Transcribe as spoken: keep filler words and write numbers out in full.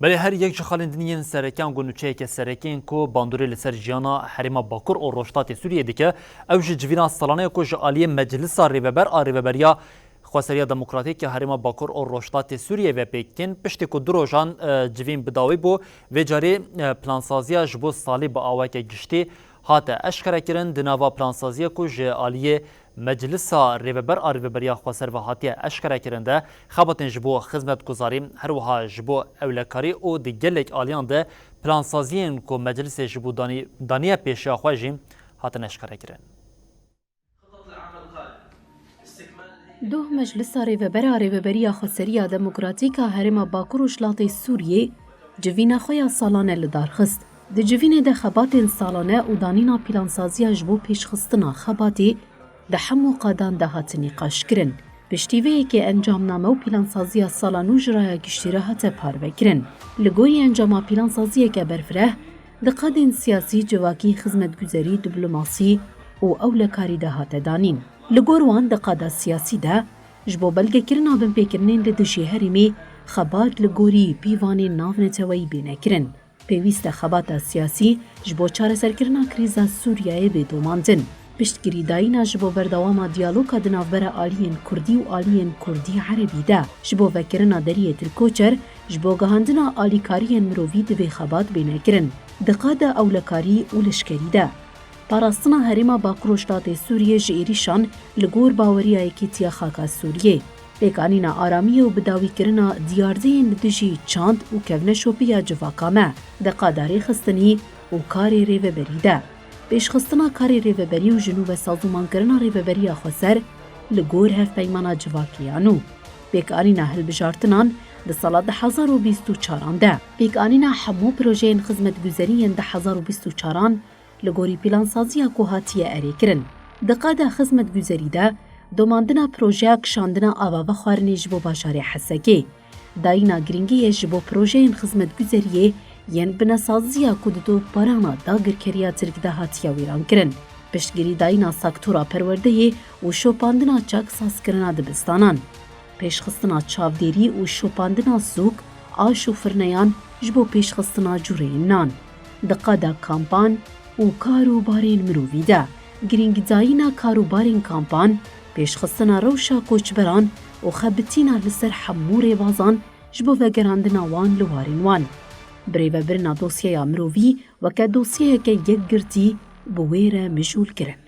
Belê her yek ji xalên din yên sereke ango nûçeyeke sereke yên ku bandorê li ser jiyana herêma Bakur û Rojhilatê Sûriyê dike, ew ji civîna salane ye ku ji aliyê Meclisa Rêveber a Rêveberiya Xweseriya Demokratîk ya Herêma Bakur û Rojhilatê Sûriyê ve pêk tên. Piştî ku du rojan, e, civîn bi dawî bû, vê carê, e, plansaziya ji bo salê bi aweke giştî hate eşkerekirin. Di nava plansaziya ku ji aliyê Meclisa Rêveber a Rêveberiya Xweser ve hatiye eşkerekirin de, xebatên ji bo xizmetguzarî, her wiha ji bo ewlekarî û di gelek aliyan de plansaziyên ku Meclisê ji bo danî-, daniye pêşiya xwe jî hatin eşkerekirin. Doh Meclisa Rêveber a Rêveberiya Xweseriya Demokratîk a Herêma Bakur û Rojhilatê Sûriyê civîna xwe ya salane li dar xist. Di civînê de xebatên salane û danîna plansaziya ji bo pêşxistina xebatê di hemû qadan de hate nîqaşkirin. Piştî vê yekê encamname û plansaziya sala nû ji raya giştî re hate parvekirin. Li gorî encama plansaziyeke berfireh, di qadên siyasî, civakî, xizmetguzerî, diplomasî û ewlekarî de hate danîn. Li gor wan di qada siyasî de ji bo belgekirina binpêkirinên li dijî herêmê xebat li gorî pîvanên navneteweyî bêne kirin. Pêwîst e xebata siyasî ji bo çareserkirina krîza Sûriyeyê bê domandin. Piştgirîdayîna ji bo berdewama diyaloga di navbera aliyên Kurdî û aliyên Kurdî Erebî de, ji bo vekirina deriyê Tirkoçer, ji bo gihandina alîkariyên mirovî divê xebat bêne kirin. Di qada ewlekarî û leşkerî de, parastina herêma Bakur Rojhilatê Sûriyê ji êrîşan li gor baweriya yekîtiya xaka Sûriyê, pêkanîna aramiyê û bidawîkirina diyardeyên li dijî çand û kevneşopiya civaka me di qada rêxistinî û karê rêveberî de. Pêşxistina karê rêveberî û ji nû ve sazûmankirina Rêveberiya Xweser li gor hevpeymana civakê ya nû. Pêkanîna hilbijartinan di sala du hezar û bîst û çaran de. Pêkanîna hemû projeyên xizmetguzerî yên du hezar û bîst û çaran li gorî plansaziya ku hatiye erêkirin. Di qada xizmetguzerî de domandina projeya kişandina ava vexwarinê ji bo bajarê Hesekê, dayîna girîngiyê ji bo projeyên xizmetguzeriyê yên binesaziya ku di dotbarana dagirkeriya Tirk de hatiye wêrankirin, piştgirîdayîna sektora perwerdeyê û şopandina çaksazkirina dibistanan, pêşxistina çavdêrî û şopandina sûk, aş û firneyan ji bo pêşxistina cûreyên nan. Di qada kampan û kar û barên mirovî de, girîngdayîna kar û barên kampan, pêşxistina rewşa koçberan û xebitîna li ser hemû rêbazan ji bo vegerandina wan li warên wan. Birêvebirina dosyeya mirovî weke dosyeyeke yekgirtî bi wê re mijûl kirin.